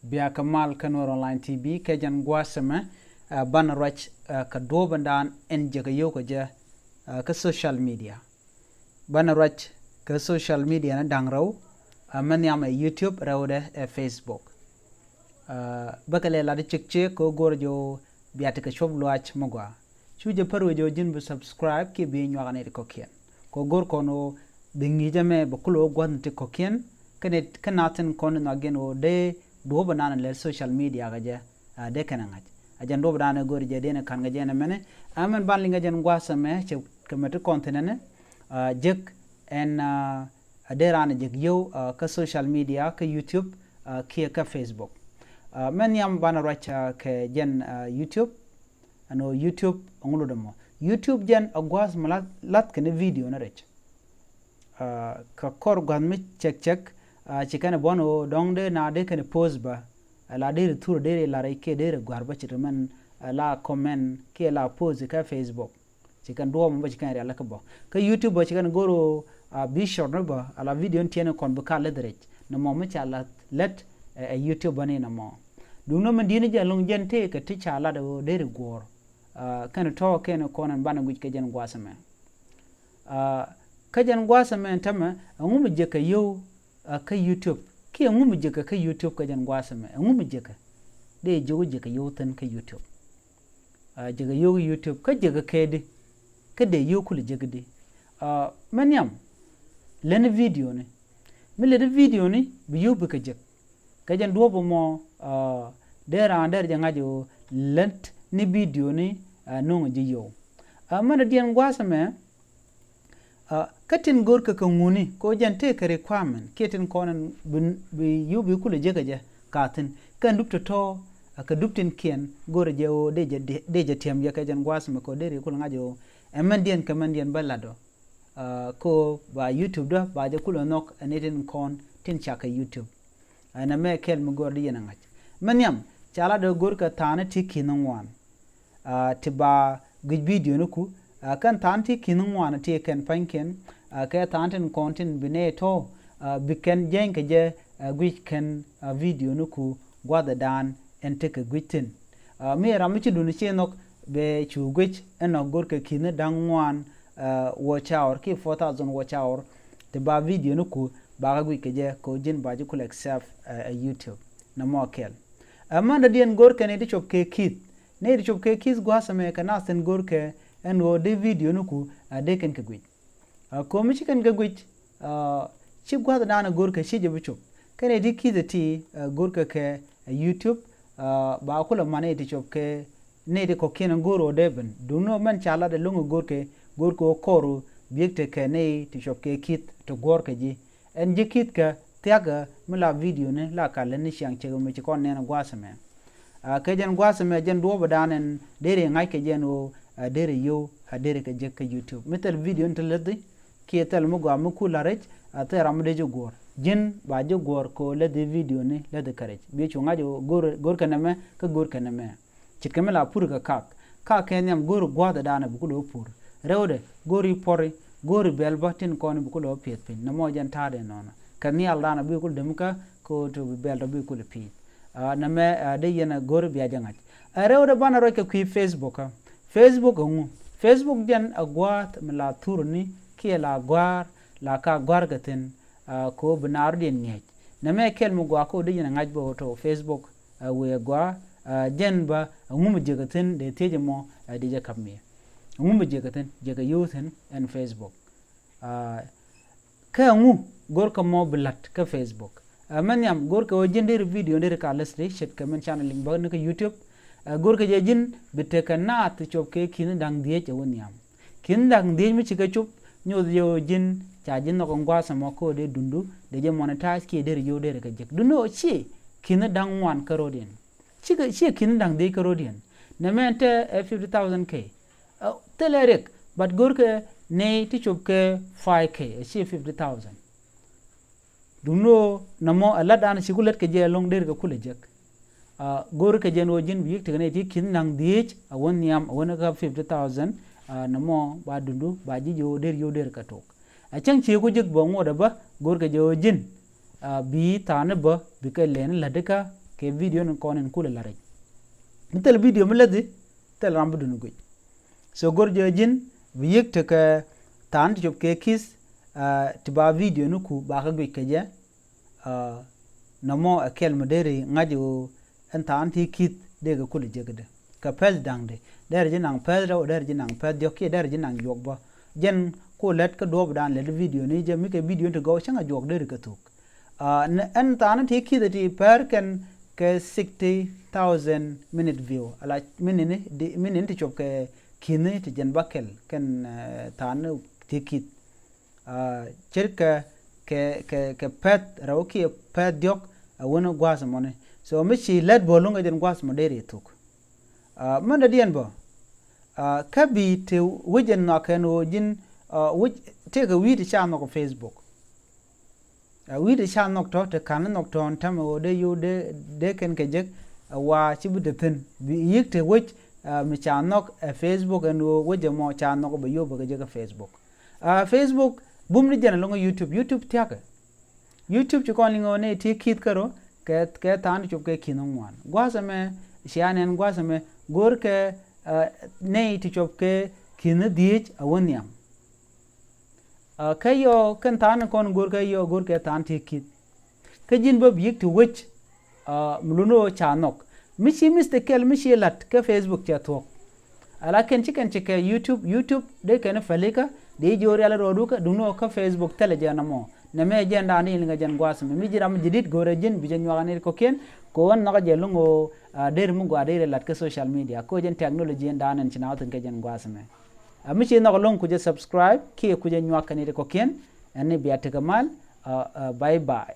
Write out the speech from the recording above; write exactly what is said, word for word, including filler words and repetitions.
Bia kɛ mal kä Nuer Online T V kɛ jɛn gua̱a̱th ɛmɛ, ɛ, banɛ ruac, ɛ, kɛ duɔ̱ɔ̱p in daan ɛn jɛ kɛ yio̱w kɛ jɛ, ɛ, kä social media. Banɛ ruac kɛ social media ni da̱ŋ rɛw, ɛ, mɛ nhiam ɛ YouTube rɛwdɛ ɛ Facebook. Ɛ, bä kɛ lɛ lat cik cik kɛ ɣöö go̱r jɛ ɣöö bia tekɛ cuɔp luaac mi gɔaa. Cu jɛ pär wec ɣöö ji̱n bi subscribe kiɛ bi nyuak ni ti kɔ̱kiɛn. Kɛ ɣöö go̱r kɔn ɣöö bi ŋi̱i̱c ɛmɛ bɛ kulɛ ɣöö gua̱thni ti kɔ̱kiɛn. Kä ni kä nath tin kɔn ni nhɔakiɛn ɣöö dee duɔ̱ɔ̱p ɛnan lɛ social media kɛ jɛ, ɛ, dee kɛn ɛ ŋa̱c. Ɛ jɛn duɔ̱ɔ̱p ɛnan ɛ go̱r jɛ dee ni ka̱n kɛ jɛ ɛn ɛmɛni. Ɛ mɛn ban liŋ kɛ jɛn gua̱a̱th ɛmɛ cɛ kɛ mɛ ti kɔn thi̱n ɛnɛ, ɛ, jek ɛn, ɛ, a dee raan a jek yio̱w, ɛ, kä social media, kä YouTube, ɛ, kiɛ kä Facebook. Ɛ, mɛ nhiam banɛ ruac, ɛ, kɛ jɛn, ɛ, YouTube. Ɛn ɣöö YouTube ɛŋu lotdɛ mɔ? YouTube jɛn a gua̱a̱th mi la̱th, la̱th kɛn video ni rɛc. Ɛ, kɛ kɔr gua̱a̱th mi cɛk cɛk, ɛ, ci kɛn ɛ buɔ̱n ɣöö dɔ̱ŋ dee na dee kɛn ɛ post bä. Ɛ la dee ri thur dee ri la rɛc kiɛ dee ri gua̱a̱r bä ci ri mɛn, ɛ la comment kiɛ la post kä Facebook. Ci kɛn duɔ̱ɔ̱p mɔ bä ci kɛn rial kä bä. Kä YouTube bä ci kɛn go̱r ɣöö, a, bi short ni bä, ala video ni tiɛni kɔn bi ka leth rɛc. Nɔmɔ mi ca la lät, ɛ, ɛ YouTube bä ni nɔmɔ. Duŋni min di̱t ni jɛ lo̱ŋ jɛn tëë kɛ ti ca lat ɣöö deri guɔ̱ɔ̱r. A, kɛn tɔ̱ kɛn kɔn ɛn banɛ guic kɛ jɛn gua̱a̱th ɛmɛ. A, kä jɛn gua̱a̱th ɛmɛ ɛn tämɛ, ɛŋu mi jɛ kɛ yio̱w, a, kä YouTube. Kiɛ ɛŋu mi jɛ kɛ kä YouTube kɛ jɛn gua̱a̱th ɛmɛ. Ɛŋu mi jɛ kɛ. Dee jiök jɛ kɛ yio̱w thi̱n kä YouTube. A, jekɛ yio̱w YouTube, kä jekɛ kɛ di, kä dee yio̱w kulɛ jek di. A, mɛ nhiam, lät ni video ni. Mi lät ni video ni, bi yio̱w bikɛ jek. Kɛ jɛn duɔ̱ɔ̱p mɔ, a, dee raan dee jɛ ŋa̱c ɣöö lät ni video ni, a, no̱ŋ ji̱ yio̱w. A, mɛn a diɛn gua̱a̱th ɛmɛ, A, kä tin go̱rkɛ kɛ ŋuni, kɛ ɣöö jɛn tëëkɛ requirement, kiɛ tin kɔn ɛn bi, bi yio̱w bi kulɛ jek kɛ jɛ ka thi̱n. Kɛn dup tɔ̱tɔ̱, a, kɛ dup tin kiɛn, go̱rɛ jɛ ɣöö dee jɛ, dee jɛ tiɛm jɛ kɛ jɛn gua̱a̱th ɛmɛ kɛ ɣöö deri kulɛ ŋa̱c ɣöö ɛ mɛndiɛn kɛ mɛndiɛn bä latdɔ. A, kɛ ɣöö ba YouTube dä, ba jɛ kulɛ nhɔk ɛ ni tin kɔn, tin cak kɛ YouTube. Ɛn ɛmɛ kɛl mi gɔ̱r di yɛn ɛ ŋa̱c. Mɛ nhiam, ca lat ɛ go̱rkɛ tha̱a̱ŋ ti ki̱n ŋuan. A, ti ba guic video ni ku, a, kɛn tha̱a̱ŋ ti ki̱n ŋuan ti kɛn pa̱nykiɛn, a, kɛ tha̱a̱ŋ tin kɔn tin bi nɛy tɔ̱, a, bi kɛn jɛny kɛ jɛ, a, guic kɛn, a, video ni ku gua̱thɛ daan ɛn tekɛ guic thi̱n. A, mi ram mi ci duni ci nhɔk bɛ cu guic ɛn ɔ go̱rkɛ ki̱n da̱ŋ ŋuan, a, watch hour, ki four thousand watch hour, ti ba video ni ku, ba kɛ guic kɛ jɛ, kɛ ɣöö ji̱n ba ji̱ kulɛ accept, a, a YouTube. Nɔmɔ kɛl. Ɛ mɛn dɔ̱diɛn go̱rkɛ ni ti cop kɛ ki̱th. Ni ti cop kɛ ki̱th gua̱a̱th ɛmɛ kɛ nath thi̱n go̱rkɛ ɛn ɣöö dee video ni ku, a, dee kɛn kɛ guic. A, ko̱mi ci kɛn kɛ guic, a, ci gua̱a̱th dan go̱rkɛ ci jɛ bi cop. Kɛn ɛ ti ki̱th ɛ ti, a, go̱rkɛ kɛ, a, YouTube, a, ba kulɛ man ni ti cop kɛ ni ti kɔ̱kiɛn go̱r ɣöö dee ben. Duŋni ɣöö mɛn ca lat ɛ lo̱ŋ ɛ go̱rkɛ, go̱rkɛ ɣöö kɔr ɣöö biek tekɛ ni ti cop kɛ ki̱th ti guɔ̱ɔ̱rkɛ ji̱. Ɛn ji̱ ki̱thkä thia̱kä mi la video ni la ka lät ni ciaŋ cek mi ci kɔn nɛn gua̱a̱th ɛmɛ. A, kɛ jɛn gua̱a̱th ɛmɛ jɛn duɔ̱ɔ̱p ɛ da̱a̱n ɛn deri ŋa̱c kɛ jɛn ɣöö, a, deri yio̱w, a, deri kɛ jek kä YouTube. Mi thil video ni ti läthi, kiɛ thil mi gɔaa mi kul a rɛc, a, thil ram mi dee ji̱ guɔ̱ɔ̱r. Ji̱n ba ji̱ guɔ̱ɔ̱r kɛ ɣöö läthi video ni läthi kɛ rɛc. Bi cu ŋa̱c ɣöö go̱r, go̱rkɛ nɛmɛ, kä go̱rkɛ nɛmɛ. Ce̱tkɛ mi la pur kɛ kak. Kak kɛ nhiam go̱o̱ri gua̱a̱th ɛ da̱a̱n ɛ bi kulɛ wä pur. Rɛwdɛ, go̱o̱ri pɔri, go̱o̱ri bɛl bä tin kɔn bi kulɛ wä pi̱eth piny. Nɛmɔ jɛn ta̱a̱dɛ nɔnɔ. Kɛ nhial da̱a̱n ɛ bi kulɛ däm kä, kɛ ɣöö ti bi bɛl tɔ bi kulɛ pi̱i̱th. A, nɛmɛ, a, dee yɛn ɛ go̱o̱ri bia jɛ ŋa̱c. Ɛ rɛwdɛ banɛ ruac kɛ kui̱ Facebook kä. Facebook ɛŋu? Facebook jɛn ɛ gua̱a̱th mi la thurni, kiɛ la gua̱a̱r, la ka gua̱a̱r kɛ thi̱n, a, kɛ ɣöö bi naarɔdiɛn ŋi̱eec. Nɛmɛ kɛl mi gɔaa kɛ ɣöö dee yɛn ɛ ŋa̱c bä ɣöö tɔ Facebook, a, wëë gɔaa, a, jɛn bä, a, ɛŋu mi jekɛ thi̱n dee thiec ɛmɔ, a, dee jɛ kap mi. Ɛŋu mi jekɛ thi̱n, jekɛ yio̱w thi̱n ɛn Facebook. A, kä ɛŋu go̱rkɛ mɔ bi la̱t kä Facebook. A, mɛ nhiam go̱rkɛ ɣöö ji̱n deri video deri ka läthi ce̱tkɛ min canɛ liŋ bä ni kä YouTube. A, go̱rkɛ jɛ ji̱n bi tekɛ naath ti cop kɛ ki̱n da̱ŋ dhieec ɛ wä nhiam. Ki̱n da̱ŋ dhieec mi ci kɛ cop, nyoth jɛ ɣöö ji̱n ca ji̱ nhɔk in gua̱a̱th ɛmɔ kä ɣöö dee dundu, dee jɛ monetize kiɛ deri yio̱w deri kɛ jek. Duŋni ɣöö ci ki̱n da̱ŋ ŋuan kä ro̱diɛn. Cikɛ, ciɛ ki̱n da̱ŋ dhieec kä ro̱diɛn. Nɛmɛ ɛn te ɛ fifty thousand K. Ɛ, thilɛ riɛk, but go̱rkɛ nɛy ti cop kɛ five K, ɛ ciɛ fifty thousand. Duŋni ɣöö nɔmɔ ɛ lat an ci ku lät kɛ jɛ ɛlɔ̱ŋ deri kɛ kulɛ jek. A, go̱rkɛ jɛ ɛn ɣöö ji̱n bi yi̱k tekɛ nɛy ti ki̱n da̱ŋ dhieec, a wä nhiam, a wä ni kä fifty thousand, a, nɔmɔ ba dundu, ba ji̱ ji̱ ɣöö deri yio̱w deri kɛ tok. A cäŋ ciek ku jek bä ŋuɔ̱t ɛ bä, go̱rkɛ jɛ ɣöö ji̱n, a, bi tha̱a̱ni bä, bikɛ lɛni lätdi kä kɛ video ni kɔn in kulɛ la rɛc. Mi thil video mi läthi, thil ram bi duni guic. So go̱r jɛ ji̱n bi yiëk tekɛ tha̱a̱n ti cop kɛ kith, ah, ti ba video ni ku ba kɛ guic kɛ jɛ. Ah, nɔmɔ ɛ kɛl mi deri ŋa̱c ɣöö ɛn tha̱a̱n ti kith dee kɛ kulɛ jek dee kɛ pɛth da̱ŋ dee. Deri ji̱ naŋ pɛth rɛw, deri ji̱ naŋ pɛth diɔ̱k kiɛ deri ji̱ naŋ juɔk bä. Jɛn ku lät kä duɔɔp dan lät video ni jɛ mi kɛ video ti gɔw cäŋ a juɔk deri kɛ thuk. Ah, ni ɛn tha̱a̱n ti kith ti pɛr kɛn kɛ sixty thousand minute view. Ala minute ni, di, minute ni ti cop kɛ kith ni ti jɛn ba kɛl kɛn, eh, tha̱a̱n ti kith. Ah, ce̱tkɛ kɛ, kɛ, kɛ pɛth rɛw kiɛ pɛth diɔ̱k a wän gua̱a̱th mɔni. So mi ci lät bä luŋ kɛ jɛn gua̱a̱th mɔ deri thuk. Ah, mɛn dädiɛn bä. Ah, kä bi te wec ɛn nhɔakɛn ɣöö ji̱n, ah, wec tëëkɛ wi̱i̱ ti ca nhɔk ɛ Facebook. Ah, wi̱i̱ ti ca nhɔk tɔ̱, ti ka̱n nhɔk tɔ̱ ɛn täämɛ ɣöö dee yio̱w dee, dee kɛn kɛ jek, ah, wa ci bi te thi̱n. Bi yi̱k te wec, ah, mi ca nhɔk ɛ Facebook ɛn ɣöö wec ɛmɔ ca nhɔk bɛ yio̱w bɛ kɛ jek ɛ Facebook. Ah, Facebook, bum ni jɛn ɛlɔ̱ŋ YouTube, YouTube thia̱kɛ. YouTube ci kɔn liŋ ɣöö nɛy ti kith kärɔ kɛ, kɛ tha̱a̱n ti cop kɛ kith ŋuan. Gua̱a̱th ɛmɛ, cia nɛn gua̱a̱th ɛmɛ, go̱o̱rkɛ, ah, nɛy ti cop kɛ kith ni dhieec a wä nhiam. Ah, kä yɔ, kɛn tha̱a̱n kɔn go̱o̱rkɛ yɔ, go̱o̱rkɛ tha̱a̱n ti kith. Kä ji̱n bä bi yi̱k ti wec, ah, mi luni ɣöö ca nhɔk. Mi ci mistake kɛl mi ci la̱t kä Facebook cɛ thuɔ̱k. Ala kɛn ci kɛn ci kɛ YouTube, YouTube dee kɛn pälikä, dee ji̱ ɣöö rial rɔɔdu kä, duŋni ɣöö kä Facebook thilɛ jɛ nɔmɔ. Nɛmɛ jɛn da̱a̱n di liŋ kɛ jɛn gua̱a̱th mi. Mi ji̱ ram ji̱ di̱t go̱o̱rɛ ji̱n bi jɛ nyuak ni kɛ kɔ̱kiɛn, kɛ ɣöö ɛn nhɔk jɛ luŋ ɣöö, ah, deri mi gɔaa deri la̱t kä social media. Kɛ ɣöö jɛn technology ɛn da̱a̱n ɛn ci naath thi̱n kɛ jɛn gua̱a̱th mi. Ah, mi ci nhɔk luŋ ku jɛ subscribe, kiɛ ku jɛ nyuak kɛ ni kɛ kɔ̱kiɛn, ɛn ni bia tekɛ mal, ah, ah, bye bye.